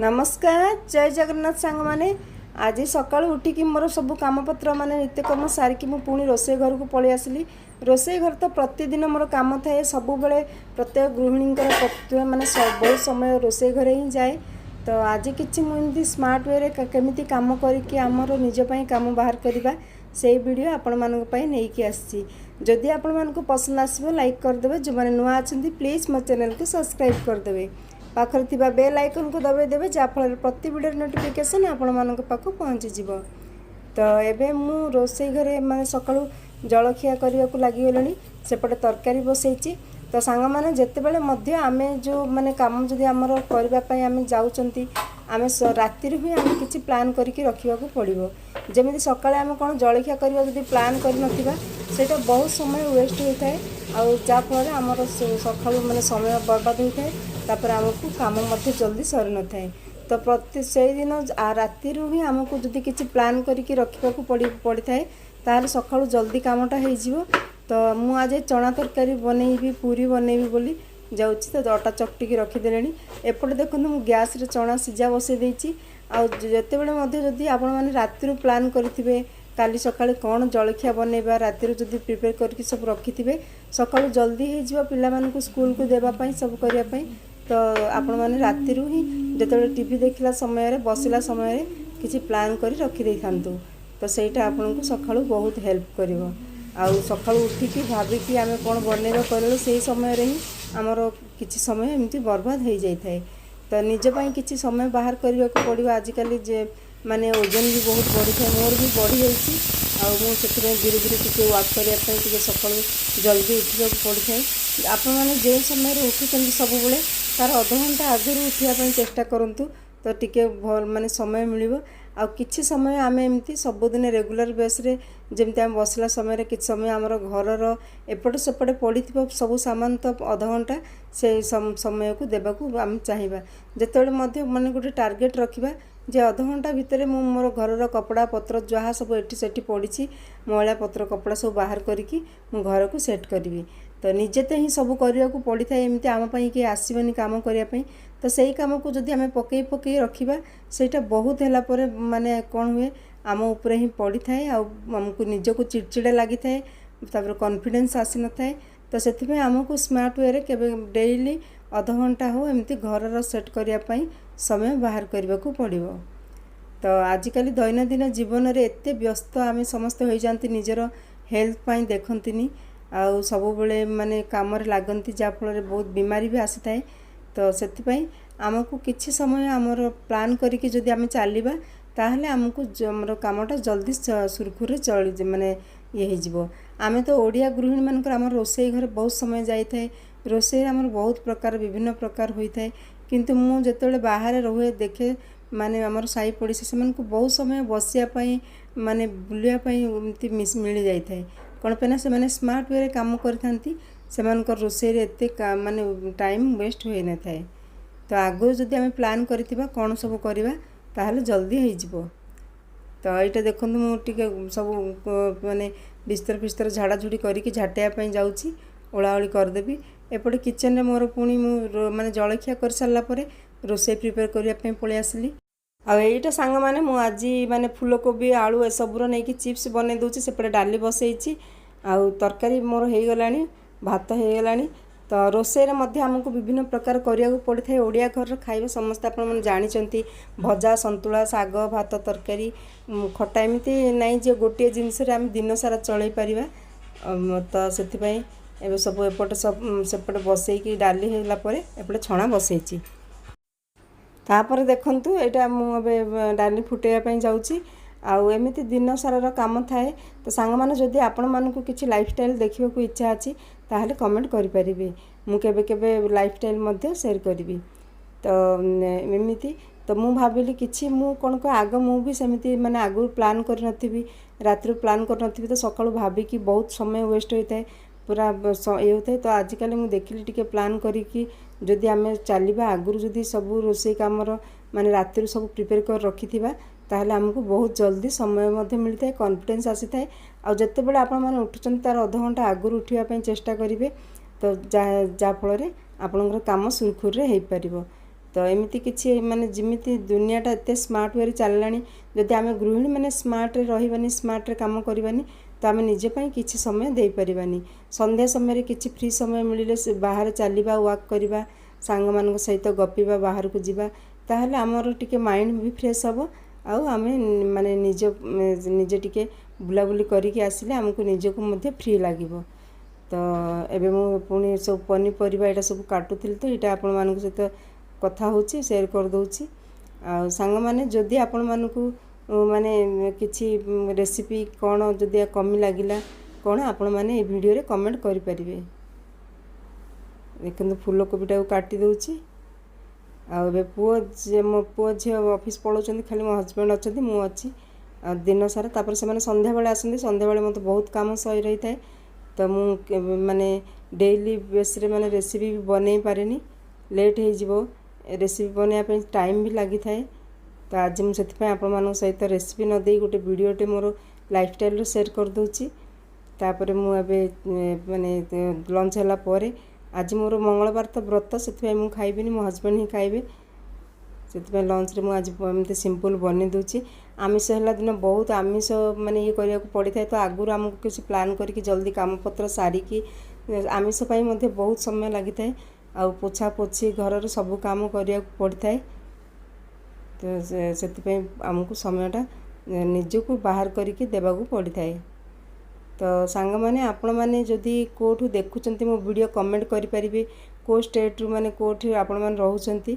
ନମସ୍କାର, ଜୟ ଜଗନ୍ନାଥ ସାଙ୍ଗମାନେ। ଆଜି ସକାଳୁ ଉଠିକି ମୋର ସବୁ କାମପତ୍ର ମାନେ ନିତ୍ୟକର୍ମ ସାରିକି ମୁଁ ପୁଣି ରୋଷେଇ ଘରକୁ ପଳେଇ ଆସିଲି। ରୋଷେଇ ଘରେ ତ ପ୍ରତିଦିନ ମୋର କାମ ଥାଏ। ସବୁବେଳେ ପ୍ରତ୍ୟେକ ଗୃହିଣୀଙ୍କର ମାନେ ବହୁତ ସମୟ ରୋଷେଇ ଘରେ ହିଁ ଯାଏ। ତ ଆଜି କିଛି ମୁଁ ଏମିତି ସ୍ମାର୍ଟ ୱେରେ କେମିତି କାମ କରିକି ଆମର ନିଜ ପାଇଁ କାମ ବାହାର କରିବା, ସେଇ ଭିଡ଼ିଓ ଆପଣମାନଙ୍କ ପାଇଁ ନେଇକି ଆସିଛି। ଯଦି ଆପଣମାନଙ୍କୁ ପସନ୍ଦ ଆସିବ, ଲାଇକ୍ କରିଦେବେ। ଯେଉଁମାନେ ନୂଆ ଅଛନ୍ତି, ପ୍ଲିଜ୍ ମୋ ଚ୍ୟାନେଲକୁ ସବସ୍କ୍ରାଇବ୍ କରିଦେବେ। ପାଖରେ ଥିବା ବେଲ୍ ଆଇକନ୍କୁ ଦବାଇ ଦେବେ, ଯାହାଫଳରେ ପ୍ରତି ଭିଡ଼ିଓର ନୋଟିଫିକେସନ୍ ଆପଣମାନଙ୍କ ପାଖକୁ ପହଞ୍ଚିଯିବ। ତ ଏବେ ମୁଁ ରୋଷେଇ ଘରେ ମାନେ ସକାଳୁ ଜଳଖିଆ କରିବାକୁ ଲାଗିଗଲିଣି। ସେପଟେ ତରକାରୀ ବସେଇଛି। ତ ସାଙ୍ଗମାନେ, ଯେତେବେଳେ ମଧ୍ୟ ଆମେ ଯେଉଁ ମାନେ କାମ ଯଦି ଆମର କରିବା ପାଇଁ ଆମେ ଯାଉଛନ୍ତି, ଆମେ ରାତିରୁ ହିଁ ଆମେ କିଛି ପ୍ଲାନ୍ କରିକି ରଖିବାକୁ ପଡ଼ିବ। ଯେମିତି ସକାଳେ ଆମେ କ'ଣ ଜଳଖିଆ କରିବା ଯଦି ପ୍ଲାନ୍ କରିନଥିବା, ସେଇଟା ବହୁତ ସମୟ ୱେଷ୍ଟ ହୋଇଥାଏ। ଆଉ ଯାହାଫଳରେ ଆମର ସକାଳୁ ମାନେ ସମୟ ବର୍ବାଦ ହୋଇଥାଏ। ତାପରେ ଆମକୁ କାମ ମଧ୍ୟ ଜଲ୍ଦି ସରିନଥାଏ। ତ ପ୍ରତି ସେଇଦିନ ରାତିରୁ ହିଁ ଆମକୁ ଯଦି କିଛି ପ୍ଲାନ୍ କରିକି ରଖିବାକୁ ପଡ଼ିଥାଏ, ତାହେଲେ ସକାଳୁ ଜଲ୍ଦି କାମଟା ହେଇଯିବ। ତ ମୁଁ ଆଜି ଚଣା ତରକାରୀ ବନେଇବି, ପୁରୀ ବନେଇବି ବୋଲି ଯାଉଛି। ତ ଅଟା ଚକଟିକି ରଖିଦେଲେଣି। ଏପଟେ ଦେଖନ୍ତୁ, ମୁଁ ଗ୍ୟାସ୍ରେ ଚଣା ସିଝା ବସେଇ ଦେଇଛି। ଆଉ ଯେତେବେଳେ ମଧ୍ୟ ଯଦି ଆପଣମାନେ ରାତିରୁ ପ୍ଲାନ୍ କରିଥିବେ କାଲି ସକାଳେ କ'ଣ ଜଳଖିଆ ବନେଇବା, ରାତିରୁ ଯଦି ପ୍ରିପେୟାର କରିକି ସବୁ ରଖିଥିବେ, ସକାଳୁ ଜଲ୍ଦି ହେଇଯିବ ପିଲାମାନଙ୍କୁ ସ୍କୁଲକୁ ଦେବା ପାଇଁ, ସବୁ କରିବା ପାଇଁ। ତ ଆପଣମାନେ ରାତିରୁ ହିଁ ଯେତେବେଳେ ଟିଭି ଦେଖିଲା ସମୟରେ, ବସିଲା ସମୟରେ କିଛି ପ୍ଲାନ୍ କରି ରଖିଦେଇଥାନ୍ତୁ। ତ ସେଇଟା ଆପଣଙ୍କୁ ସକାଳୁ ବହୁତ ହେଲ୍ପ କରିବ। ଆଉ ସକାଳୁ ଉଠିକି ଭାବିକି ଆମେ କ'ଣ ବନେଇବା କହିଲା, ସେଇ ସମୟରେ ହିଁ ଆମର କିଛି ସମୟ ଏମିତି ବର୍ବାଦ ହେଇଯାଇଥାଏ। ତ ନିଜ ପାଇଁ କିଛି ସମୟ ବାହାର କରିବାକୁ ପଡ଼ିବ। ଆଜିକାଲି ଯେ ମାନେ ଓଜନ ବି ବହୁତ ବଢ଼ିଥାଏ, ମୋର ବି ବଢ଼ିଯାଇଛି। ଆଉ ମୁଁ ସେଥିପାଇଁ ଧୀରେ ଧୀରେ ଟିକେ ୱାକ୍ କରିବା ପାଇଁ ଟିକେ ସକାଳୁ ଜଲ୍ଦି ଉଠିବାକୁ ପଡ଼ିଥାଏ। ଆପଣମାନେ ଯେଉଁ ସମୟରେ ଉଠୁଛନ୍ତି ସବୁବେଳେ, ତାର ଅଧଘଣ୍ଟା ଆଗରୁ ଉଠିବା ପାଇଁ ଚେଷ୍ଟା କରନ୍ତୁ। ତ ଟିକେ ଭଲ ମାନେ ସମୟ ମିଳିବ। ଆଉ କିଛି ସମୟ ଆମେ ଏମିତି ସବୁଦିନ ରେଗୁଲାର ବେସ୍ରେ ଯେମିତି ଆମେ ବସିଲା ସମୟରେ କିଛି ସମୟ ଆମର ଘରର ଏପଟ ସେପଟେ ପଡ଼ିଥିବ ସବୁ ସାମାନ, ତ ଅଧଘଣ୍ଟା ସେ ସମୟକୁ ଦେବାକୁ ଆମେ ଚାହିଁବା। ଯେତେବେଳେ ମଧ୍ୟ ମାନେ ଗୋଟେ ଟାର୍ଗେଟ୍ ରଖିବା ଯେ ଅଧଘଣ୍ଟା ଭିତରେ ମୁଁ ମୋର ଘରର କପଡ଼ା ପତ୍ର ଯାହା ସବୁ ଏଠି ସେଠି ପଡ଼ିଛି, ମଇଳା ପତ୍ର କପଡ଼ା ସବୁ ବାହାର କରିକି ମୁଁ ଘରକୁ ସେଟ୍ କରିବି। ତ ନିଜେ ତ ହିଁ ସବୁ କରିବାକୁ ପଡ଼ିଥାଏ। ଏମିତି ଆମ ପାଇଁ କିଏ ଆସିବନି କାମ କରିବା ପାଇଁ। ତ ସେଇ କାମକୁ ଯଦି ଆମେ ପକେଇ ପକେଇ ରଖିବା, ସେଇଟା ବହୁତ ହେଲା ପରେ ମାନେ କ'ଣ ହୁଏ, ଆମ ଉପରେ ହିଁ ପଡ଼ିଥାଏ। ଆଉ ଆମକୁ ନିଜକୁ ଚିଡ଼ଚିଡ଼ା ଲାଗିଥାଏ। ତାପରେ କନଫିଡେନ୍ସ ଆସିନଥାଏ। ତ ସେଥିପାଇଁ ଆମକୁ ସ୍ମାର୍ଟ ୱେରେ କେବେ ଡେଇଲି ଅଧଘଣ୍ଟା ହଉ, ଏମିତି ଘରର ସେଟ୍ କରିବା ପାଇଁ ସମୟ ବାହାର କରିବାକୁ ପଡ଼ିବ। ତ ଆଜିକାଲି ଦୈନନ୍ଦିନ ଜୀବନରେ ଏତେ ବ୍ୟସ୍ତ ଆମେ ସମସ୍ତେ ହୋଇଯାଆନ୍ତି, ନିଜର ହେଲ୍ଥ ପାଇଁ ଦେଖନ୍ତିନି ଆଉ ସବୁବେଳେ ମାନେ କାମରେ ଲାଗନ୍ତି, ଯାହାଫଳରେ ବହୁତ ବିମାରୀ ବି ଆସିଥାଏ। ତ ସେଥିପାଇଁ ଆମକୁ କିଛି ସମୟ ଆମର ପ୍ଲାନ୍ କରିକି ଯଦି ଆମେ ଚାଲିବା, ତାହେଲେ ଆମକୁ ଆମର କାମଟା ଜଲ୍ଦି ସୁରୁଖୁରୁରେ ଚଳି ମାନେ ଇଏ ହେଇଯିବ। ଆମେ ତ ଓଡ଼ିଆ ଗୃହିଣୀମାନଙ୍କର ଆମର ରୋଷେଇ ଘରେ ବହୁତ ସମୟ ଯାଇଥାଏ। ରୋଷେଇରେ ଆମର ବହୁତ ପ୍ରକାର, ବିଭିନ୍ନ ପ୍ରକାର ହୋଇଥାଏ। କିନ୍ତୁ ମୁଁ ଯେତେବେଳେ ବାହାରେ ରୁହେ, ଦେଖେ ମାନେ ଆମର ସାହି ପଡ଼ିଶା, ସେମାନଙ୍କୁ ବହୁତ ସମୟ ବସିବା ପାଇଁ, ମାନେ ବୁଲିବା ପାଇଁ ଏମିତି ମିଳିଯାଇଥାଏ। କ'ଣ ପାଇଁ ନା ସେମାନେ ସ୍ମାର୍ଟ ୱେରେ କାମ କରିଥାନ୍ତି। ସେମାନଙ୍କର ରୋଷେଇରେ ଏତେ ମାନେ ଟାଇମ୍ ୱେଷ୍ଟ ହୋଇନଥାଏ। ତ ଆଗରୁ ଯଦି ଆମେ ପ୍ଲାନ୍ କରିଥିବା କ'ଣ ସବୁ କରିବା, ତାହେଲେ ଜଲ୍ଦି ହେଇଯିବ। ତ ଏଇଟା ଦେଖନ୍ତୁ, ମୁଁ ଟିକେ ସବୁ ମାନେ ବିସ୍ତର ଫିସ୍ତର ଝାଡ଼ାଝୁଡ଼ି କରିକି ଝାଟେଇବା ପାଇଁ ଯାଉଛି। ଓଳାଓଳି କରିଦେବି। ଏପଟେ କିଚେନରେ ମୋର ପୁଣି ମୁଁ ମାନେ ଜଳଖିଆ କରିସାରିଲା ପରେ ରୋଷେଇ ପ୍ରିପେୟାର କରିବା ପାଇଁ ପଳେଇ ଆସିଲି। ଆଉ ଏଇଟା ସାଙ୍ଗମାନେ, ମୁଁ ଆଜି ମାନେ ଫୁଲକୋବି, ଆଳୁ ଏସବୁର ନେଇକି ଚିପ୍ସ ବନେଇ ଦେଉଛି। ସେପଟେ ଡାଲି ବସେଇଛି ଆଉ ତରକାରୀ ମୋର ହେଇଗଲାଣି, ଭାତ ହେଇଗଲାଣି। ତ ରୋଷେଇରେ ମଧ୍ୟ ଆମକୁ ବିଭିନ୍ନ ପ୍ରକାର କରିବାକୁ ପଡ଼ିଥାଏ। ଓଡ଼ିଆ ଘରର ଖାଇବା ସମସ୍ତେ ଆପଣମାନେ ଜାଣିଛନ୍ତି, ଭଜା, ସନ୍ତୁଳା, ଶାଗ, ଭାତ, ତରକାରୀ, ଖଟା। ଏମିତି ନାହିଁ ଯେ ଗୋଟିଏ ଜିନିଷରେ ଆମେ ଦିନ ସାରା ଚଳେଇ ପାରିବା। ତ ସେଥିପାଇଁ ଏବେ ସବୁ ଏପଟେ ସବୁ ସେପଟେ ବସେଇକି, ଡାଲି ହେଇଗଲା ପରେ ଏପଟେ ଛଣା ବସେଇଛି। ତାପରେ ଦେଖନ୍ତୁ, ଏଇଟା ମୁଁ ଏବେ ଡାଲି ଫୁଟେଇବା ପାଇଁ ଯାଉଛି। ଆଉ ଏମିତି ଦିନ ସାରାର କାମ ଥାଏ। ତ ସାଙ୍ଗମାନେ, ଯଦି ଆପଣମାନଙ୍କୁ କିଛି ଲାଇଫଷ୍ଟାଇଲ୍ ଦେଖିବାକୁ ଇଚ୍ଛା ଅଛି, ତାହେଲେ କମେଣ୍ଟ କରିପାରିବେ। ମୁଁ କେବେ କେବେ ଲାଇଫଷ୍ଟାଇଲ୍ ମଧ୍ୟ ସେୟାର କରିବି। ତ ଏମିତି ତ ମୁଁ ଭାବିଲି କିଛି ମୁଁ କ'ଣ କହ, ଆଗ ମୁଁ ବି ସେମିତି ମାନେ ଆଗରୁ ପ୍ଲାନ୍ କରିନଥିବି, ରାତିରୁ ପ୍ଲାନ୍ କରିନଥିବି। ତ ସକାଳୁ ଭାବିକି ବହୁତ ସମୟ ୱେଷ୍ଟ ହୋଇଥାଏ, ପୁରା ଇଏ ହେଉଥାଏ। ତ ଆଜିକାଲି ମୁଁ ଦେଖିଲି, ଟିକେ ପ୍ଲାନ୍ କରିକି ଯଦି ଆମେ ଚାଲିବା, ଆଗରୁ ଯଦି ସବୁ ରୋଷେଇ କାମର ମାନେ ରାତିରୁ ସବୁ ପ୍ରିପେୟାର କରି ରଖିଥିବା, ତାହେଲେ ଆମକୁ ବହୁତ ଜଲ୍ଦି ସମୟ ମଧ୍ୟ ମିଳିଥାଏ, କନଫିଡେନ୍ସ ଆସିଥାଏ। ଆଉ ଯେତେବେଳେ ଆପଣମାନେ ଉଠୁଛନ୍ତି, ତାର ଅଧଘଣ୍ଟା ଆଗରୁ ଉଠିବା ପାଇଁ ଚେଷ୍ଟା କରିବେ। ତ ଯାହାଫଳରେ ଆପଣଙ୍କର କାମ ସୁରୁଖୁରୁରେ ହେଇପାରିବ। ତ ଏମିତି କିଛି ମାନେ ଯେମିତି ଦୁନିଆଟା ଏତେ ସ୍ମାର୍ଟ ୱେରେ ଚାଲିଲାଣି, ଯଦି ଆମେ ଗୃହିଣୀମାନେ ସ୍ମାର୍ଟରେ ରହିବାନି, ସ୍ମାର୍ଟରେ କାମ କରିବାନି, ତ ଆମେ ନିଜ ପାଇଁ କିଛି ସମୟ ଦେଇପାରିବାନି। ସନ୍ଧ୍ୟା ସମୟରେ କିଛି ଫ୍ରି ସମୟ ମିଳିଲେ ସେ ବାହାରେ ଚାଲିବା, ୱାକ୍ କରିବା, ସାଙ୍ଗମାନଙ୍କ ସହିତ ଗପିବା, ବାହାରକୁ ଯିବା, ତାହେଲେ ଆମର ଟିକେ ମାଇଣ୍ଡ ବି ଫ୍ରେଶ୍ ହେବ। ଆଉ ଆମେ ମାନେ ନିଜେ ଟିକେ ବୁଲାବୁଲି କରିକି ଆସିଲେ ଆମକୁ ନିଜକୁ ମଧ୍ୟ ଫ୍ରି ଲାଗିବ। ତ ଏବେ ମୁଁ ପୁଣି ସବୁ ପନିପରିବା ଏଇଟା ସବୁ କାଟୁଥିଲି, ତ ଏଇଟା ଆପଣମାନଙ୍କ ସହିତ କଥା ହେଉଛି, ସେୟାର କରିଦେଉଛି। ଆଉ ସାଙ୍ଗମାନେ, ଯଦି ଆପଣମାନଙ୍କୁ ମାନେ କିଛି ରେସିପି କ'ଣ ଯଦି କମି ଲାଗିଲା କ'ଣ, ଆପଣମାନେ ଏଇ ଭିଡ଼ିଓରେ କମେଣ୍ଟ କରିପାରିବେ। ଦେଖନ୍ତୁ, ଫୁଲକୋବିଟାକୁ କାଟି ଦେଉଛି। ଆଉ ଏବେ ପୁଅ, ମୋ ପୁଅ ଝିଅ ଅଫିସ୍ ପଳାଉଛନ୍ତି, ଖାଲି ମୋ ହଜବେଣ୍ଡ ଅଛନ୍ତି, ମୁଁ ଅଛି ଆଉ ଦିନ ସାରା। ତାପରେ ସେମାନେ ସନ୍ଧ୍ୟାବେଳେ ଆସନ୍ତି। ସନ୍ଧ୍ୟାବେଳେ ମୋତେ ବହୁତ କାମ ସରି ରହିଥାଏ, ତ ମୁଁ ମାନେ ଡେଇଲି ବେସ୍ରେ ମାନେ ରେସିପି ବି ବନେଇ ପାରେନି, ଲେଟ୍ ହେଇଯିବ। ରେସିପି ବନେଇବା ପାଇଁ ଟାଇମ୍ ବି ଲାଗିଥାଏ। ତ ଆଜି ମୁଁ ସେଥିପାଇଁ ଆପଣମାନଙ୍କ ସହିତ ରେସିପି ନ ଦେଇ ଗୋଟେ ଭିଡ଼ିଓଟେ ମୋର ଲାଇଫଷ୍ଟାଇଲ୍ରୁ ସେୟାର କରିଦେଉଛି। ତାପରେ ମୁଁ ଏବେ ମାନେ ଲଞ୍ଚ ହେଲା ପରେ, ଆଜି ମୋର ମଙ୍ଗଳବାର ତ ବ୍ରତ, ସେଥିପାଇଁ ମୁଁ ଖାଇବିନି, ମୋ ହଜବେଣ୍ଡ ହିଁ ଖାଇବେ। ସେଥିପାଇଁ ଲଞ୍ଚରେ ମୁଁ ଆଜି ଏମିତି ସିମ୍ପଲ୍ ବନେଇ ଦେଉଛି। ଆମିଷ ହେଲା ଦିନ ବହୁତ ଆମିଷ ମାନେ ଇଏ କରିବାକୁ ପଡ଼ିଥାଏ, ତ ଆଗରୁ ଆମକୁ କିଛି ପ୍ଲାନ୍ କରିକି ଜଲ୍ଦି କାମପତ୍ର ସାରିକି, ଆମିଷ ପାଇଁ ମଧ୍ୟ ବହୁତ ସମୟ ଲାଗିଥାଏ ଆଉ ପୋଛା ପୋଛି ଘରର ସବୁ କାମ କରିବାକୁ ପଡ଼ିଥାଏ। ତ ସେଥିପାଇଁ ଆମକୁ ସମୟଟା ନିଜକୁ ବାହାର କରିକି ଦେବାକୁ ପଡ଼ିଥାଏ। ତ ସାଙ୍ଗମାନେ, ଆପଣମାନେ ଯଦି କେଉଁଠୁ ଦେଖୁଛନ୍ତି ମୋ ଭିଡ଼ିଓ, କମେଣ୍ଟ କରିପାରିବେ, କେଉଁ ଷ୍ଟେଟ୍ରୁ ମାନେ କେଉଁଠି ଆପଣମାନେ ରହୁଛନ୍ତି।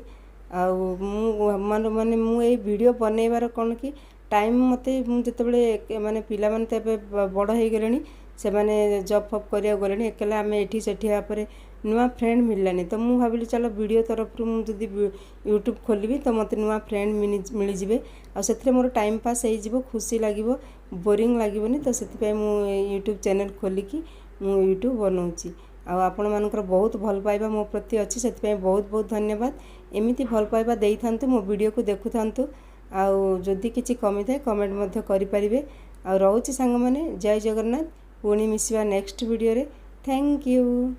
ଆଉ ମୁଁ ମାନେ ମାନେ ମୁଁ ଏଇ ଭିଡ଼ିଓ ବନେଇବାର କ'ଣ କି ଟାଇମ୍ ମୋତେ, ମୁଁ ଯେତେବେଳେ ମାନେ ପିଲାମାନେ ତ ଏବେ ବଡ଼ ହେଇଗଲେଣି, ସେମାନେ ଜବ୍ ଫବ୍ କରିବାକୁ ଗଲେଣି, ଏକଲା ଆମେ ଏଠି ସେଠି ହେବା ପରେ ନୂଆ ଫ୍ରେଣ୍ଡ ମିଳିଲାନି। ତ ମୁଁ ଭାବିଲି, ଚାଲ ଭିଡ଼ିଓ ତରଫରୁ ମୁଁ ଯଦି ୟୁଟ୍ୟୁବ୍ ଖୋଲିବି ତ ମୋତେ ନୂଆ ଫ୍ରେଣ୍ଡ ମିଳିଯିବେ ଆଉ ସେଥିରେ ମୋର ଟାଇମ୍ ପାସ୍ ହେଇଯିବ, ଖୁସି ଲାଗିବ, ବୋରିଂ ଲାଗିବନି। ତ ସେଥିପାଇଁ ମୁଁ ୟୁଟ୍ୟୁବ୍ ଚ୍ୟାନେଲ୍ ଖୋଲିକି ମୁଁ ୟୁଟ୍ୟୁବ୍ ବନାଉଛି। ଆଉ ଆପଣମାନଙ୍କର ବହୁତ ଭଲ ପାଇବା ମୋ ପ୍ରତି ଅଛି, ସେଥିପାଇଁ ବହୁତ ବହୁତ ଧନ୍ୟବାଦ। ଏମିତି ଭଲ ପାଇବା ଦେଇଥାନ୍ତୁ, ମୋ ଭିଡ଼ିଓକୁ ଦେଖୁଥାନ୍ତୁ। ଆଉ ଯଦି କିଛି କମିଥାଏ, କମେଣ୍ଟ ମଧ୍ୟ କରିପାରିବେ। ଆଉ ରହୁଛି ସାଙ୍ଗମାନେ, ଜୟ ଜଗନ୍ନାଥ। ପୁଣି ମିଶିବା ନେକ୍ସଟ ଭିଡ଼ିଓରେ। Thank you.